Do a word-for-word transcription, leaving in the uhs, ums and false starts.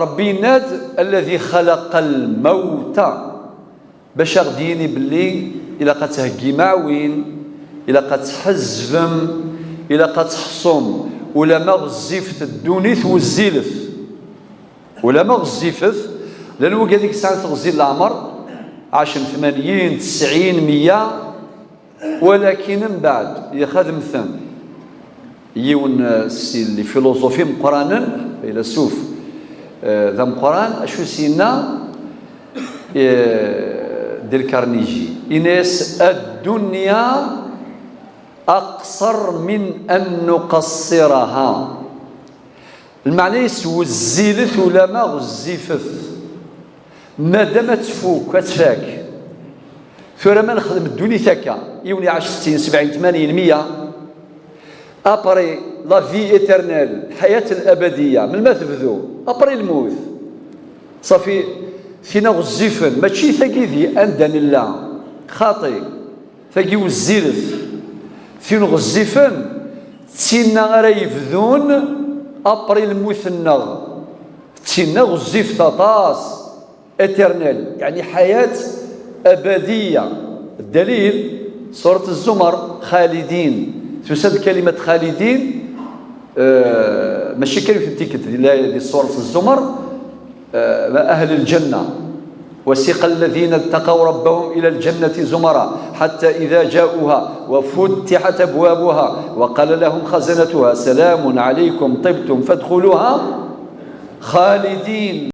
Ṛebbi yenna-d: "Alladhi khalaqa l-mawta", bac a ɣ-d-yini belli ilaq ad theggim aɛwin, ilaq ad tḥezzbem, ilaq ad teḥṣum, ulamma ɣezzifet ddunit wezzilet. Ulamma ɣezzifet, llan wigad i yesɛan teɣzi n leɛmer, ɛacen tmanyin, tesɛin, meyya, walakin mbeɛd ixadem-ten yiwen, eh, si les philosophes imeqqranen, faylasuf, eh, d ameqqran, acu s-yenna, eh, Dale Carnegie? Yenna-yas: "Ad-dunya aqṣar min an nuqaṣṣiraha." Lmeɛna-is wezzilet ulamma ɣezzifet. Madam ad tfuk, ad tfak. Tura ma nexdem ddunit akka, yiwen iɛac settin, sebɛin, tmanyin, meyya, après la vie éternelle, lḥayat l-abadiya, melmi ad tebdu? Après lmut. Ṣafi, tina ɣezzifen, mačči tagi di anda nella. Xaṭi. Tagi wezzilet. Tin ɣezzifen, d tinna ara yebdun après lmut-nneɣ. D tinna ɣezzifet aṭas, éternelle, yeɛni ḥayat abadiya. Ddalil, surat Zzumar, xalidin. Tusa-d kalimat xalidin, eh, mačči kan yiwet n tikkelt di la-, di surat Zzumar, eh, أهل الجنة. وسيق الذين اتقوا ربهم إلى الجنة زمرا حتى إذا جاءوها وفتحت أبوابها وقال لهم خزنتها سلام عليكم طبتم فادخلوها خالدين.